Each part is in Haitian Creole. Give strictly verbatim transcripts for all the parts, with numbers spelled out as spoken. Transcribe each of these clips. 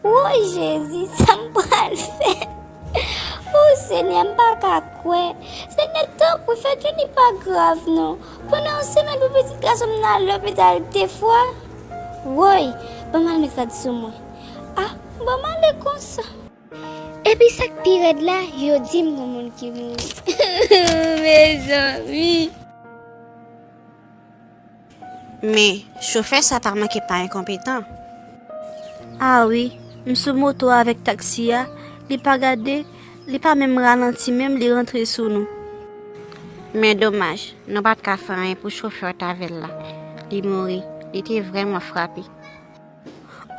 Woy Jezi, sa m pral fè? O Senyè, m pa ka kwè. Senyè, tanpri, fè Johnny pa grav non. Pandan yon semèn pou pitit gason m nan al lopital de fwa. Woy, ban m al met rad sou mwen. Ah, ban m ale konsa. Epi sa k pi rèd la, yo di m gon moun ki mouri. Mezanmi. Men, chofè sa pa manke pa enkonpetan. Ah wi, m sou moto avèk taksi a, li pa gade, li pa menm ralanti menm, li rantre sou nou. Men domaj, nou pa t ka fè anyen pou chofè w t avè l la. Li mouri, li te vrèman frape.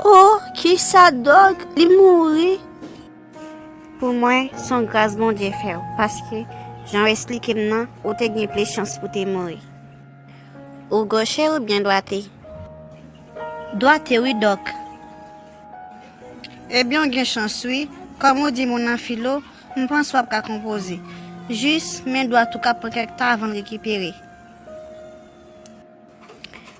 Oh, kisa dòg? Li mouri? Pou mwen, se yon gras Bondye fè w, paske jan w esplike m nan, ou te gen plis chans pou te mouri. Ou goche oubyen dwate? Dwate wi, dòk. Ebyen, w gen chans wi. Kòm ou di moun nan filo, m panse w ap ka konpoze. Jis, men dwat ou ka pran kèk tan avan l rekipere.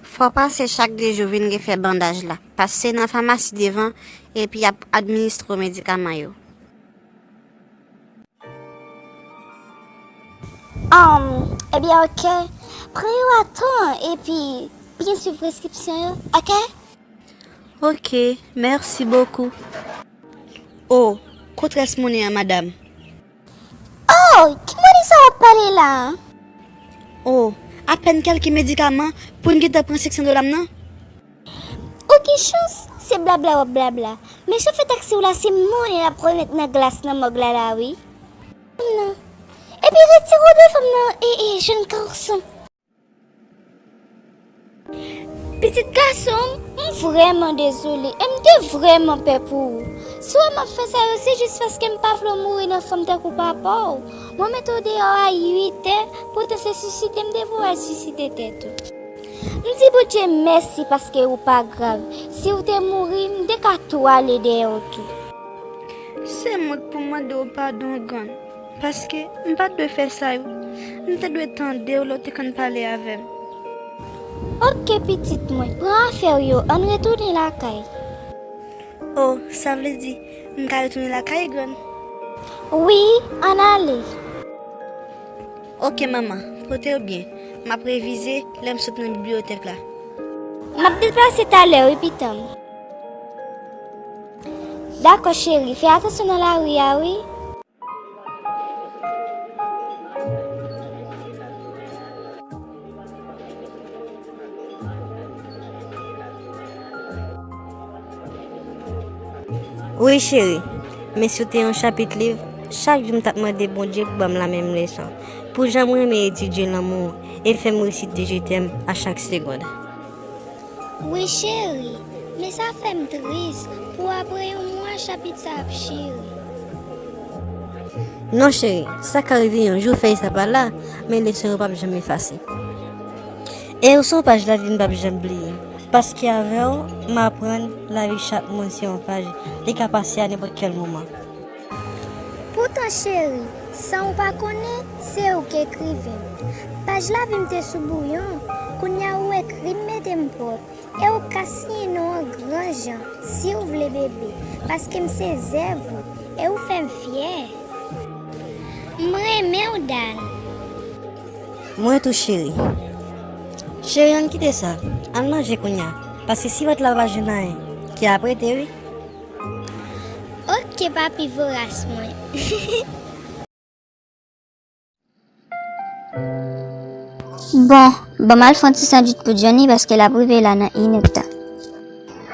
Fò w pase chak de jou vin refè bandaj la. Pase nan famasi devan, epi y ap administre w medikaman yo. Um, ebyen, oke. Pran yo a tan, epi byen swiv preskripsyon yo, oke? Oke, mèsi bokou. Oh, kot rès monnen an, madanm? Oh, ki monnen sa w ap pale la a? Oh, apèn kèlke medikaman pou n gentan pran senk san dola m nan? Ou gen chans, se blabla w ap blabla. Men chofè taksi w la, se monnen l ap remèt nan glas nan mòg la la wi. Fanm nan. Epi retire w de fanm nan, e, e, jèn gason. Pitit gason m, m vrèman dezole, e m te vrèman pè pou ou. Si w wè m ap fè sa yo, se jis paske m pa vle w mouri nan fanm tankou papa w. Mwen mete w deyò a uit è, poutan se siside m te vle w al siside tèt ou. M di Bondye mèsi paske ou pa grav. Si w te mouri, m te ka tou ale dèyè w tou. Se mwen k pou mande w padon, grann, paske m pa t dwe fè sa yo. M te dwe tande w lè w te konn pale avè m. Oke, pitit mwen, pran afè w yo, ann retounen lakay. Oh, sa vle di, m ka retounen lakay, grann? Wi, ann ale. Oke, manman, pote w byen. M ap revize lè m sot nan bibliyotèk la. M ap deplase talè, wi, pitit mwen. Dakò, cheri, fè atansyon nan lari a, wi. Wi, cheri, men si w te yon chapit liv, chak jou m t ap mande Bondye pou ban m lamenm leson, pou jan m renmen etidye lanmou e fè m resite je t'aime a chak segonn. Wi, cheri, men sa fè m tris pou apre yon mwa chapit sa ap chire. Non, cheri, sa ka rive yon jou fèy sa pa la, men leson yo p ap janm efase. E ou se yon paj lavi m p ap janm bliye, paske avè w, m aprann lavi chak moun se yon paj, li ka pase a nenpòt kèl moman. Poutan, cheri, san w pa konnen, se ou k ekriven m. Paj lavi m te sou bouyon, kounye a ou ekri m mete m pwòp. E ou ka siyen non an gran jan, si w vle, bebe, paske m se zèv ou, e ou fè m fyè. M renmen w, Dan. Mwen tou, cheri. Cheri, ann kite sa. Ann manje kounye a, paske si vant la pa jwenn anyen, ki ap rete, wi. Oke, papi voras mwen. Bon, ban m al fè yon ti sandwich pou Johnny, paske l ap rive la nan inèdtan.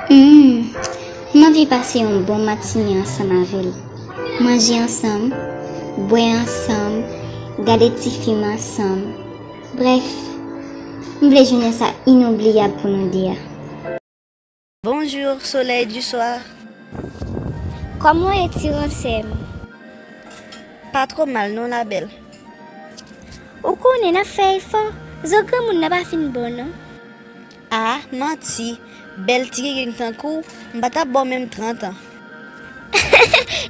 Hmm, m anvi pase yon bon matine ansanm avè l. Manje ansanm, bwè ansanm, gade ti fim ansanm. Brèf, m vle jounen sa inoubliyab pou nou de a. Bonjour, soleil du soir. Kòman w ye, ti ransè m? Pa twò mal non, la belle. Ou konnen n ap fè efò, zo granmoun nan pa fin bon non. Ah, manti. Bèl ti gengeng tankou w, m pa t ap ba w menm trant an.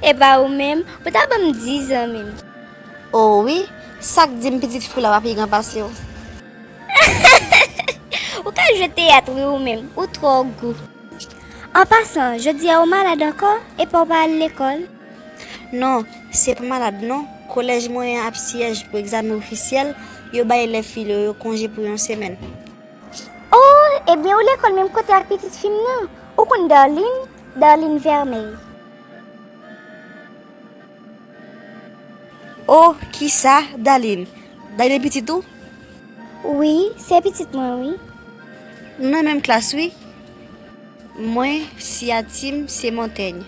Epa ou menm, ou ta ban m diz an menm. O wi, sa k di m pitit fou la pa pi gran pase w? Ou ka jwe teyat wi ou menm, ou twò gou. An pasan, jodi a ou malad ankò, epa ou pa al lekòl? Non, se pa malad non. Kolèj mwen an ap syèj pou egzamen ofisyèl, yo bay elèv fi yo yo konje pou yon semèn. Oh, ebyen ou lekòl menm kote ak pitit fi m nan? Ou konn Darline? Darline Vermeil. Oh, kisa, Darline? Darline pitit ou? Wi, se pitit mwen, wi. Nou nan menm klas, wi. Mwen, siyati m se Montaigne.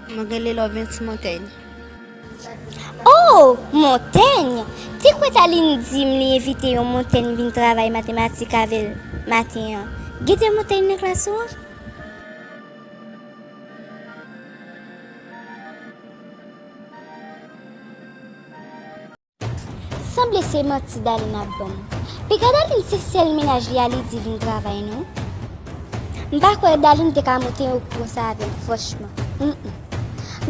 Mwen rele Lovens Montaigne. Oh, Montaigne! Te kwè Darline di m li envite yon Montaigne vin travay matematik avè l maten an. Gen de Montaigne nan klas ou an? Sanble se manti Darline ap ban m. Piga Darline se sèl mennaj li a li di vin travay non. M pa kwè Darline te ka monte yon kou konsa avè m franchman. Mm, mm.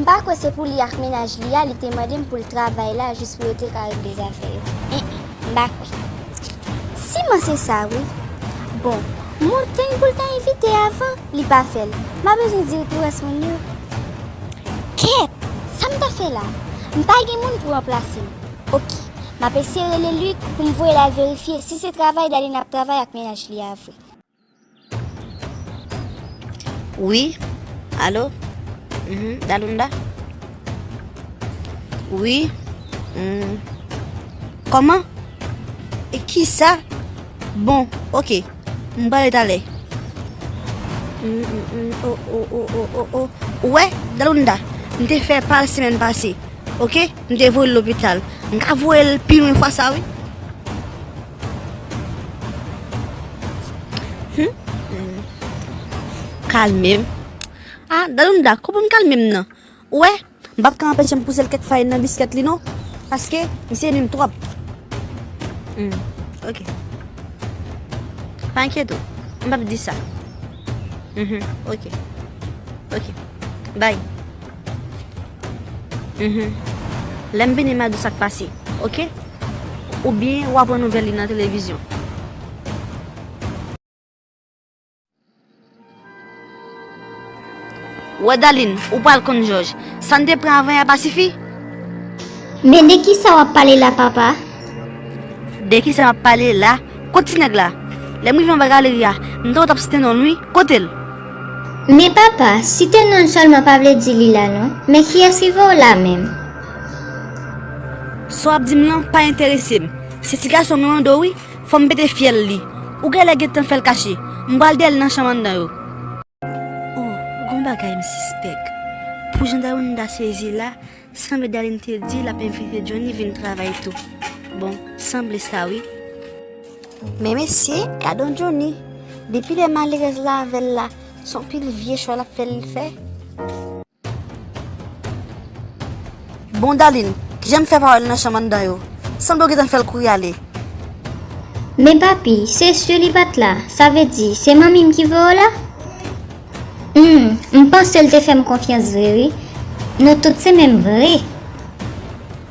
M pa kwè se pou li ak mennaj li a li te mande m pou l travay la jis pou yo te ka regle zafè yo. Mm, mm. M pa kwè. Siman se sa wi. Bon, Montaigne pou l ta envite avan, li pa fè l. M a bezwen diri pou rès moun yo. Kèt! Sa m ta fè la? M pa gen moun pou ranplase m. Oke, m ap eseye rele Luc pou m voye l al verifye si se travay Darline ap travay ak mennaj li a vre. Wi. Alo? Mhm, Dalunda? Wi. Mm. Kòman? E kisa? Bon, oke. M prale talè. Mm, mm, mm, oh, oh, oh, oh, oh, oh. Ou wè, Dalunda, m te fè pa l semèn pase. Oke? M te voye l lopital. M ka voye l pi lwen fwa sa, wi. Hmm? Hmm. Kalme m. Ah, Dalunda, kòman m kalme m nan? Ou wè, m p ap ka anpeche m pouse l kèk fay nan biskèt li non, paske misye nwi m twòp. Hmm, oke. Pa enkyete w, m p ap di sa. Mhm, oke. Oke. Bye. Mhm. Lè m vini, m a di w sa k pase, oke? Oubyen w a pran nouvèl li nan televizyon. Wè Darline, ou pral konn jòj. Sa n te pran avan yè a pa sifi? Men de kisa w ap pale la, papa? De kisa m ap pale la? Kot ti nèg la? Lè m rive anba galeri a, m tande w t ap site non l wi. Kote l? Men papa, site non l sèlman pa vle di li la non. Men kiyès ki voye w la menm? Sa w ap di m lan pa enterese m. Se ti gason m yo mande w wi. Fò m pete fyèl li. Ou genlè gentan fè l kache. M pral dèyè l nan chanm anndan yo. Oh, gon bagay m sispèk. Pou jan Darunda sezi la, sanble Darline te di l ap envite Johnny vin travay tou. Bon, sanble sa wi. Men mesye, gad on Johnny. Depi lè malerèz la avè l la, se on pil vye cho l ap fè l fè. Bon, Darline, kijan m fè pa wè l nan chanm anndan yo? Sanble w gentan fè l kouri ale. Men papi, se si li pa t la, sa vle di se manmi m ki voye w la? Humm, m panse l te fè m konfyans vre wi. Nou tout se menm vre.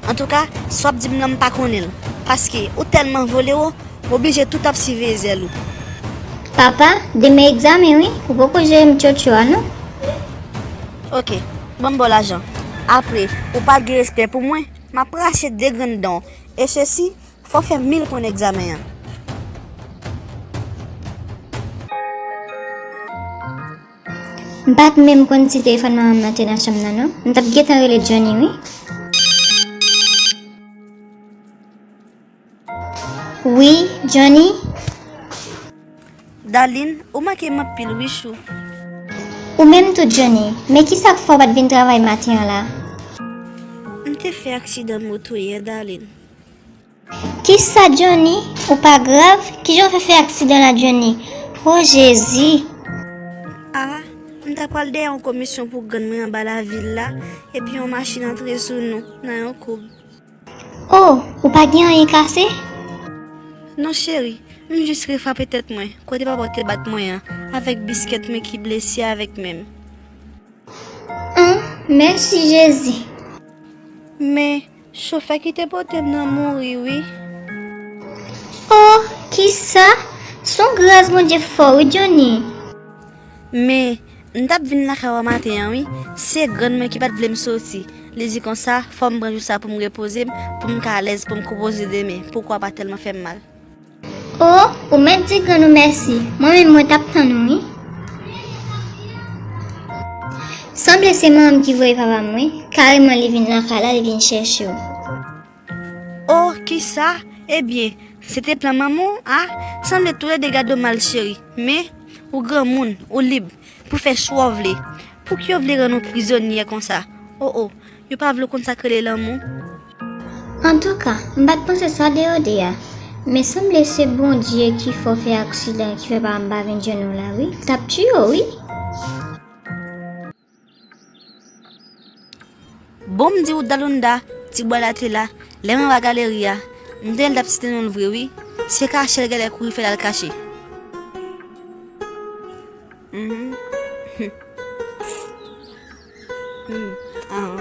Antouka, sa w ap di m lan m pa konnen l, paske ou tèlman vole wo, m oblije tout ap siveye zèl ou. Papa, demen egzamen wi, ou poko jere m tchotcho a non. Oke, ban m ba w lajan. Apre, ou pa t gen respè pou mwen, m ap rache de grenn dan w. E sesi, fò w fè mil pwen nan egzamen an. M pa t menm konn si telefòn manman m nan te nan chanm nan non. M t ap gentan rele Johnny wi. Wi, Johnny? Darline, ou manke m anpil wi chou. Ou menm tou Johnny, men kisa k fè w pa t vin travay maten an la? M te fè aksidan moto yè Darline. Kisa Johnny? Ou pa grav? Kijan w fè fè aksidan la Johnny? O Jezi! Ah, m ta pral dèyè yon komisyon pou grann mwen anba lavil la, epi yon machin antre sou nou nan yon koub. Oh, ou pa gen anyen kase? Non cheri, m jis refrape tèt mwen, kote papa w te bat mwen an, avèk biskèt mwen ki blese avèk men m. An, mèsi Jezi. Men, chofè ki te pote m nan mouri wi. Oh, kisa? Se yon gras Bondye fè w wi Johnny. Men, M t ap vin lakay ou a maten an, wi. Se grann mwen ki pa t vle m soti. Li di konsa, fò m pran jou sa pou m repoze m, pou m ka alèz, pou m konpoze demen. Poukwa pa tèlman fè m mal. O, ou mèt di grann ou mèsi. Mwen menm mwen t ap tann ou, wi. Sanble se manman m ki voye papa m, wi. Kareman li vin lakay la, li vin chèche w. O, kisa? Ebyen, se te plan manman w a? Sanble toulède gade w mal, cheri. Men, ou granmoun, ou lib pou fè chwa w vle. Pouki yo vle rann ou prizonyè konsa? O, o, yo pa vle w konn sa k rele lanmou? Antouka, m pa t panse sa de yo de a. Men sanble se Bondye ki fè w fè aksidan ki fè papa m pa vin jwenn ou la, wi. L t ap tiye w, wi. Bon, m di w, Dalunda, ti bwa la te la, lè mwen w a galeri a, m tande l t ap site non l vre, wi. Se kache l genlè kouri fè l al kache. Mhm. Hmm, ahan.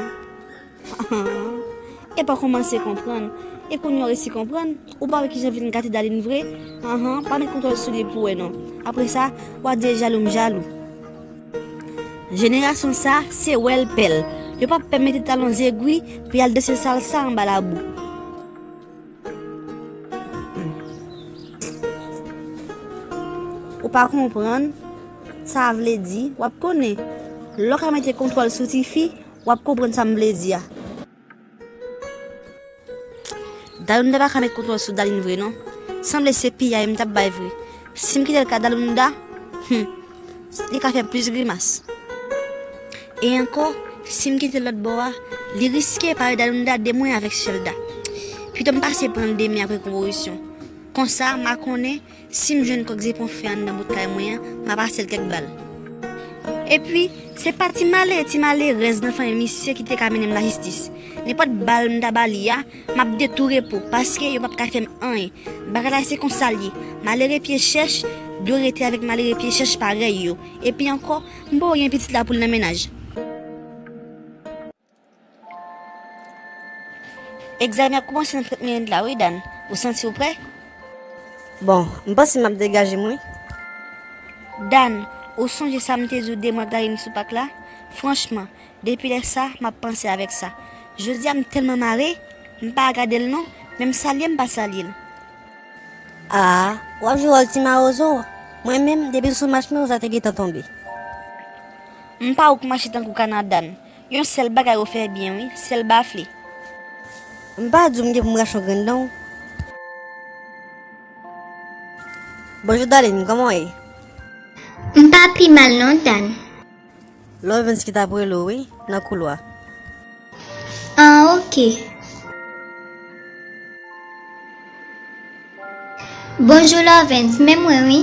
Epa w kòmanse konprann. E kounye a w resi konprann. Ou pa wè kijan w vin gate Dalin vre? Ahan, pa met kontwòl sou li pou wè non. Apre sa, w a di e jalou m jalou. Jenerasyon sa, se wè l pè l. Yo p ap pè mete talon zegwi pou y al danse salsa anba labou. Ou pa konprann? Sa vle di, w ap konnen. Lè w ka mete kontwòl sou tifi, w ap konprann sa m vle di a. Dalunda pa ka met kontwòl sou Dalin vre non. Sanble se piyay m t ap bay vre. Si m kite l ka Dalunda, hmm, li ka fè plis grimas. E ankò, si m kite l lòt bò a, li riske pare Dalunda de mwen avèk Shelda. Pito m pase pran l demen apre konpozisyon. Konsa, m a konnen, si m jwenn kòk zepon fè anndan bout kay mwen an, m a pase l kèk bal. Epi, se pa ti malere, ti malerèz nan fanmi misye ki te ka mennen m lajistis. Nenpòt bal m ta ba li a, m ap detoure pou, paske yo p ap ka fè m anyen. Bagay la se konsa l ye. Malere pye chèch dwe rete avèk malere pye chèch parèy yo. Epi ankò, m poko gen pitit la pou l nan mennaj. Egzamen ap kòmanse nan trant minit la, wi, Dan. Ou santi w prè? Bon, m panse m ap degaje m, wi. Dan, ou sonje sa m te di w de mwa Dalin sou pak la? Franchman, depi lè sa, m ap panse avèk sa. Jodi a, m tèlman mare, m pa gade l non, menm salye m pa salye l. A, w ap jwe wòl ti mawozo? Mwen menm, depi m sou mach mwen, ou sa te gentan tonbe. M pa ou k mache tankou kana, Dan. Yon sèl bagay ou fè byen, wi, sèl bafle. M pa di w m gen pou m rache yon grenn dan w. Bonjou, Dalin, kòman w ye? M pa pi mal non, Dan. Lovens ki t ap rele w, wi, nan koulwa. Ah, ok. Bonjou, Lovens, men mwen, wi.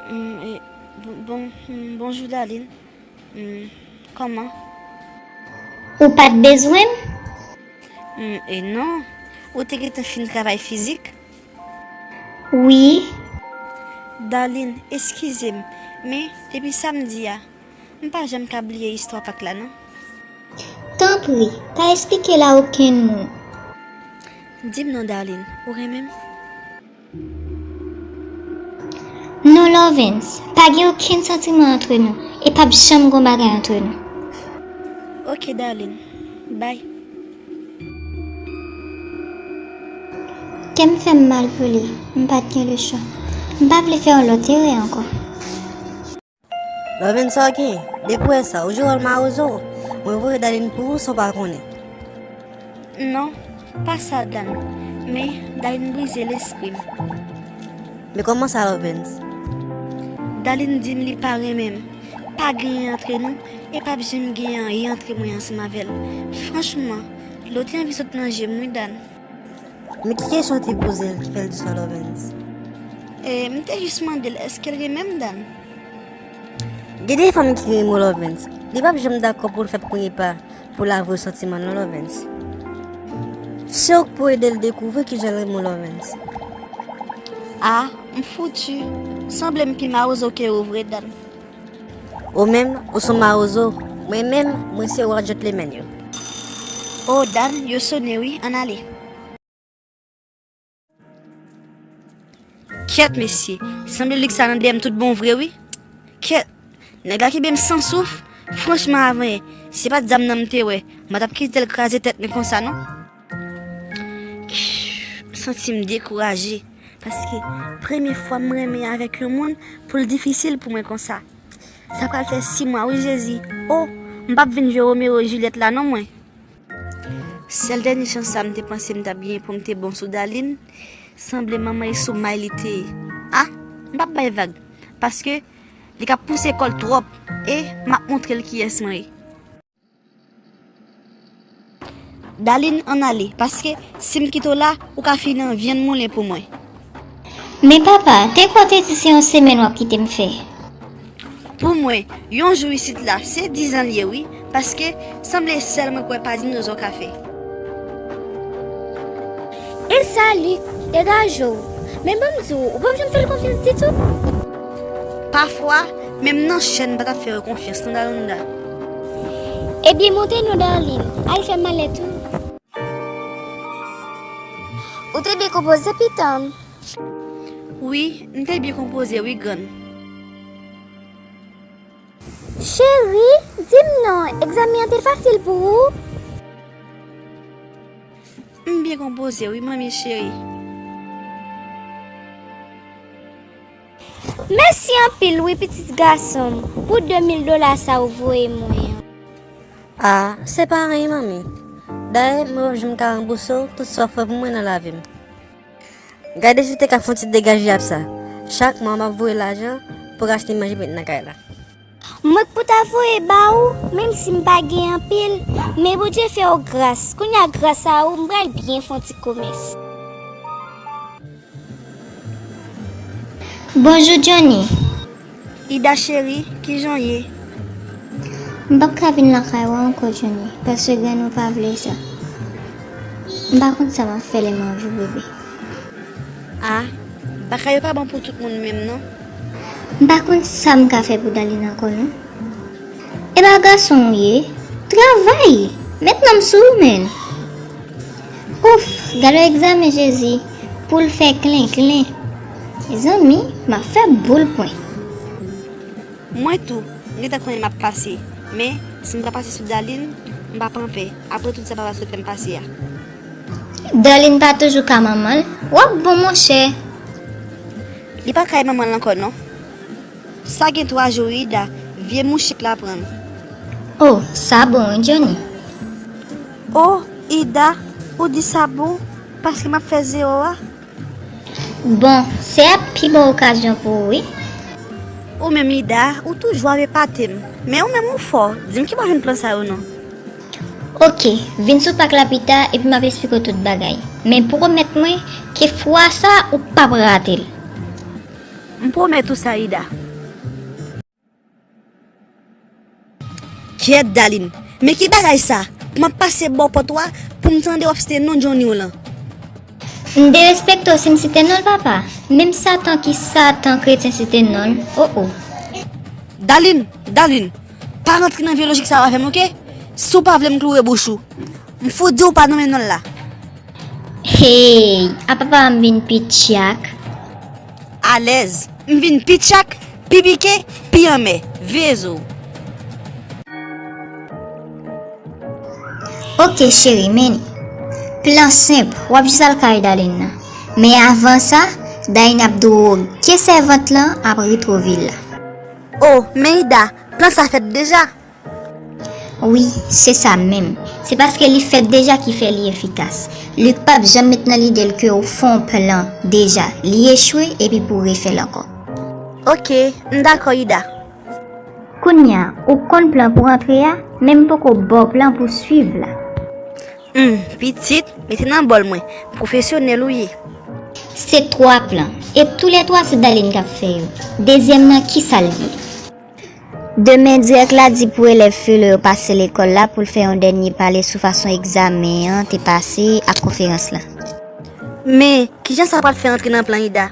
Mm, e, bon, bon, mm, bonjou, Dalin. Hmm, kòman? Ou pa t bezwen m? Hmm, e non. Ou te gentan fin travay fizik? Wi. Dalin, eskize m, men depi samdi a, m pa janm ka bliye istwa Pak la, non. Tanpri, pa esplike l a okenn moun. Di m non, Dalin, ou renmen m? Non, Lovens, pa gen okenn santiman antre nou, e p ap janm gon bagay antre nou. Ok, Dalin. Bay. Kè m fè m mal pou li, m pa t gen lechwa. M pa vle fè yon lòt erè ankò. Lovens, sa w gen? Depi w wè sa, ou jwe wòl mawozo? Mwen voye Dalin pou ou san w pa konnen. Non, pa sa, Dan. Men, Dalin brize lespri m. Men kòman sa, Lovens? Dalin di m li pa renmen m. Pa gen anyen antre nou, e p ap janm gen anyen antre mwen ansanm avè l. Franchman, dlo te anvi sot nan je m, wi, Dan. Men ki kesyon w te poze l ki fè l di sa, Lovens? E, m te jis mande l èske l renmen m, Dan. Gen de fanm ki renmen w, Lovens. Li p ap janm dakò pou l fè premye pa pou l avwe santiman l, non, Lovens. Se ou k pou ede l dekouvri kijan l renmen w, Lovens. A, m fouti. Sanble m pi mawozo ke ou vre, Dan. Ou menm, ou se yon mawozo. Mwen menm, mwen se wa djentlemenn yo. O, Dan, yo sone wi, ann ale. Kyèt, mesye, sanble Liksa nan dèyè m tout bon vre wi. Kyèt, Nèg la kenbe m san souf. Franchman, avan yè, si se pa t zam nan m te wè, m pa t ap kite l kraze tèt mwen konsa non. M santi m dekouraje, paske premye fwa m renmen avèk yon moun pou l difisil pou mwen konsa. Sa pral fè sis mwa wi Jezi. O, m p ap vin jwe Romeo e Juliet la non mwen. Sèl dènye chans sa m te panse m t ap genyen pou m te bon sou Darline, sanble manman e sou may li te ye. A, m p ap bay vag, paske li k ap pouse kò l twòp, e m ap montre l kiyès mwen ye. Darline, ann ale, paske si m kite w la, ou ka fini an vyann moulen pou mwen. Men papa, te kwè w te di se yon semèn w ap kite m fè. Pou mwen, yon jou isit la, se dizan l ye wi, paske sanble sèl mwen k wè pa dinozo ka fè. E sa Luc, degaje w. Men ban m di w, ou p ap janm fè l konfyans ditou. Pafwa, menm nan chèn m pa t ap fè yo konfyans non Dalonda. Ebyen monte non Darline, al fè malèt ou. Ou te byen konpoze pitit m. Wi, m te byen konpoze wi grann. Cheri, di m non, egzamen an te fasil pou ou? M byen konpoze wi manmi cheri. Mèsi anpil wi pitit gason m pou de mil dola sa ou voye mwen an. A, se pa anyen manmi. Dayè mwen p ap janm ka ranbouse w tout sa w fè pou mwen nan lavi m. Gade si w te ka fè yon ti degaje ap sa. Chak mwa m ap voye lajan pou w achte manje pou met nan kay la. Mwen k pou ta voye ba ou, menm si m pa gen anpil, men Bondye fè w gras. Kounye a gras a ou, m pral byen fè yon ti komès. Bonjou Johnny. Ida cheri, kijan w ye? M p ap ka vin lakay ou ankò Johnny, paske grann ou pa vle sa. M pa konn sa m ap fè lè m anvi bebe. A, bagay yo pa bon pou tout moun menm non. M pa konn sa m ka fè pou Darline ankò non. E pa gason w ye? Travay! Met nanm sou ou menn. Ouf, gade yon egzamen Jezi pou l fè klenklen. Mezanmi, m ap fè boul pwen. Mwen tou, m gentan konnen m ap pase. Men, si m pa pase sou Darline, m p ap anpè. Apre tout sa papa sot fè m pase a. Darline pa toujou ka manman l. W ap bon monchè. Li pa kay manman l ankò non. Sa gen twa jou wi Ida, vye mouchik la pran l. O, sa bon wi Johnny. O, Ida, ou di sa bon, paske m ap fè zewo a. Bon, se ap pi bon okazyon pou ou wi. Ou menm Ida, ou toujou ap epate m. Men ou menm ou fò, di m ki bò w jwenn plan sa yo non. Oke, vin sou pak la pita epi m ap esplike w tout bagay. Men pwomèt mwen ke fwa sa ou p ap rate l. M pwomèt ou sa Ida. Kyèt Darline, men ki bagay sa? M ap pase bò pòt ou a pou m tande w ap site non Johnny w lan. M derespekte w si m site non l papa? Menm Satan ki Satan kretyen site non l, o o. Darline, Darline, pa rantre nan vye lojik sa yo avè m oke? Si w pa vle m kloure bouch ou. M fout di w pa nonmen non l la. Hey, a papa m vin pi tchak. Alèz, m vin pi tchak, pi pike, pi anmè. Veye zo w. Oke cheri, men li. Plan senp, w ap jis al kay Darline nan. Men avan sa, Darline ap dwoge sèvant lan ap retwovil la. O, men Ida, plan sa fèt deja. Wi, se sa menm. Se paske li fèt deja ki fè li efikas. Luc p ap janm met nan lide l ke w fè yon plan deja. Li echwe epi pou w refè l ankò. Oke, m dakò Ida. Kounye a, ou konn plan pou rantre a, men m poko ba w plan pou swiv la. Humm, pitit, mete nan bòl mwen. Pwofesyonèl ou ye. Se twa plan, e toulètwa se Darline k ap fè yo. Dezyèm nan, kisa l ye? Demen, dirèk la di pou elèv Fuller yo pase lekòl la pou l fè yon dènye pale sou fason egzamen an te pase ak konferans lan. Men, kijan sa pral fè antre nan plan Ida?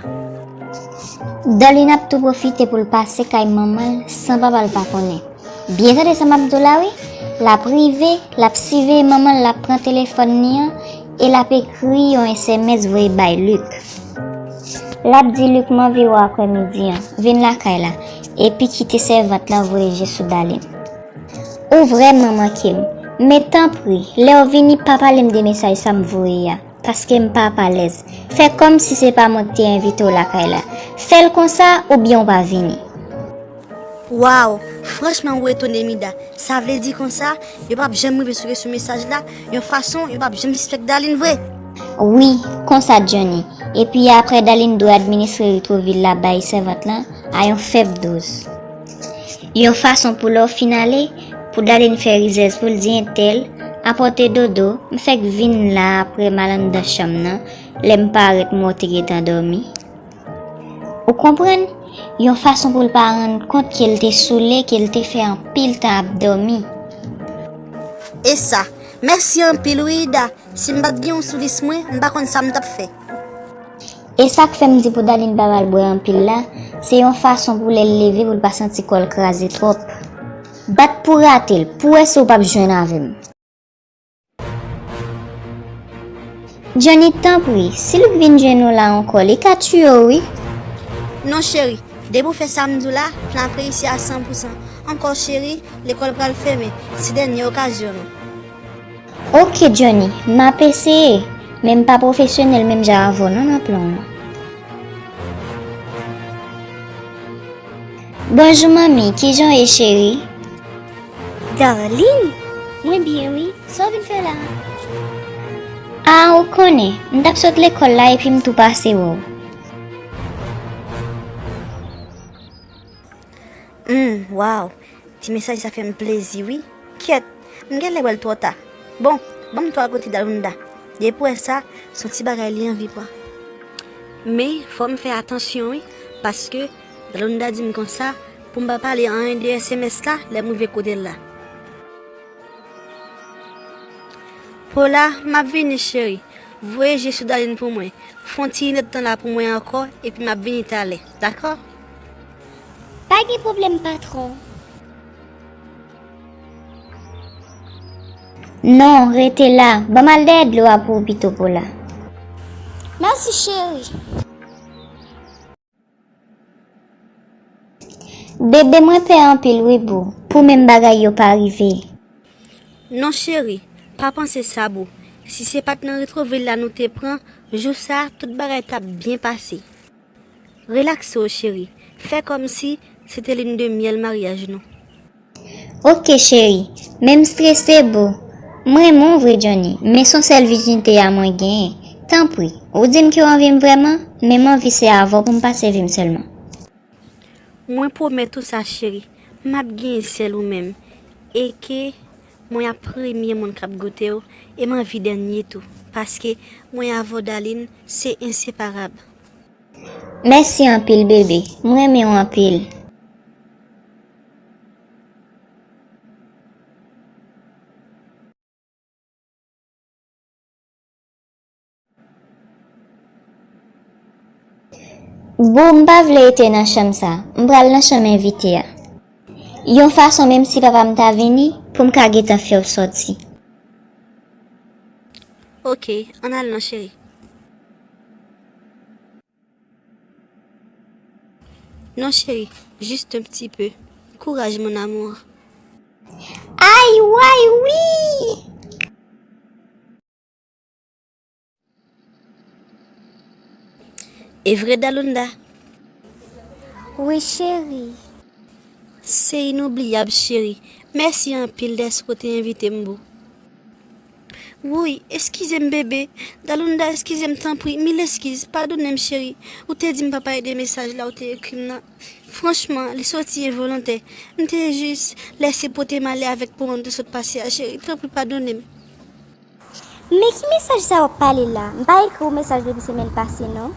Darline ap tou pwofite pou l pase kay manman l san papa l pa konnen. Byen tande sa m ap di w la wi. L ap rive, l ap siveye manman l, l ap pran telefòn li an e l ap ekri yon S M S voye bay Luc. L ap di Luc m anvi w akrè midi an, vin lakay la. epi kite sèvant lan voye je sou Dalin. Ou vrèman manke m. Men tanpri, lè w vini, pa pale m de mesaj sa m voye a, paske m pa alèz. Fè kòmsi se pa mwen ki te envite w lakay la. Fè l konsa, oubyen w pa vini. Waw, franchman ou etone Mida. Sa vle di konsa, yo p ap janm rive sou kesyon mesaj la, yon fason yo p ap janm sispèk Dalin vre. Wi, konsa Johnny. Epi apre Dalin dwe administre Retwovil la bay sèvant lan a yon fèb doz. Yon fason pou lè w fin ale, pou Dalin fè rizèz pou l di entèl, apòte dodo, m fèk vin la apre m al anndan chanm nan, lè m parèt m wè w te gentan dòmi. Ou konprann? Yon fason pou l pa rann kont ke l te soule, ke l te fè anpil tan ap dòmi. E sa, mèsi anpil wi Ida. Si m pa t gen w sou lis mwen, m pa konn sa m t ap fè. E sa k fè m di pou Dalin pa mal bwè anpil la, se yon fason pou lè l leve pou l pa santi kò l kraze twòp. Bat pou rate l, pou wè si w p ap jwenn avè m. Johnny, tanpri, si Luke vin jwenn ou la ankò, li ka tiye w wi. Non cheri, depi w fè sa m di w la, m ap apresye a san pou san. Ankò cheri, lekòl pral fèmen, se dènye okazyon nou. Oke Johnny, m ap eseye, men m pa pwofesyonèl menm jan avè w non nan plan w lan. Bonjou manmi, kijan w ye cheri? Darline, mwen byen wi. Sa w vin fè la a? A, ou konnen, m t ap sot lekòl la epi m tou pase wè w. Hum, waw, ti mesaj sa fè m plezi wi. Kyèt, m genlè wè l twò ta. Bon, ban m tou al kote Dalunda. Depi w wè sa, se yon ti bagay li anvi pran. Men, fò m fè atansyon wi, paske Dalunda di m konsa pou m pa pale anyen de S M S la lè m rive kote l la. Pola, m ap vini cheri. Voye je sou Dalin pou mwen. Fè yon ti inèdtan la pou mwen ankò, epi m ap vini talè, dakò? Pa gen pwoblèm patwon. Non, rete la. Ban m al dèyè dlo a pou ou pito Pola. Mèsi cheri. Bebe, mwen pè anpil wi boo, pou menm bagay yo pa rive. Non cheri, pa panse sa boo. Si se pa t nan Retwovil la nou te pran, jou sa a tout bagay t ap byen pase. Relakse w cheri, fè kòmsi se te lin de myèl maryaj nou. Oke cheri, men m strese boo. M renmen w vre Johnny, men se yon sèl vijinite a mwen genyen. Tanpri, ou di m ke w anvi m vrèman, men m anvi se avè w pou m pase vi m sèlman. Mwen pwomèt ou sa cheri, m ap genyen sèl ou menm, e ke mwen ap premye moun k ap goute w, e m anvi dènye tou, paske mwen avè w Dalin se enseparab. Mèsi anpil bebe, m renmen w anpil. Boo, m pa vle rete nan chanm sa, m pral nan chanm envite a. Yon fason menm si papa m ta vini, pou m ka gentan fè w sòti. Oke, ann al non cheri. Non chérie, juste un petit peu. Courage mon amour. Ay, way, wi! E vre Dalunda? Wi cheri. Se inoubliyab cheri. Mèsi anpil dèske w te envite m boo. Woy, eskize m bebe. Dalunda, eskize m tanpri, mil eskiz, padone m cheri. Ou te di m pa pale de mesaj la ou te ekri m nan. Franchman, li soti envolontè. M te jis lèse pote m ale avèk moman m te sot pase a cheri. Tanpri padone m. Men ki mesaj sa w ap pale la? M pa ekri w mesaj depi semèn pase non.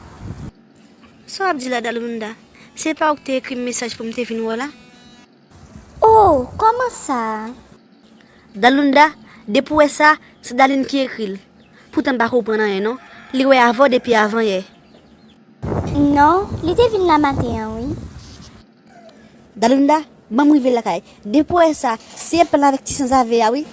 Sa w ap di la Dalunda? Se pa ou k te ekri m mesaj pou m te vin wè w la? Oh, kòman sa? Dalunda, depi w wè sa, se Dalin ki ekri l. Poutan m pa konprann anyen non. Li wè avè w depi avanyè. Non, li te vin la maten an wi. Dalunda, ban m rive lakay. Depi w wè sa, se plan avèk ti sanzave a wi.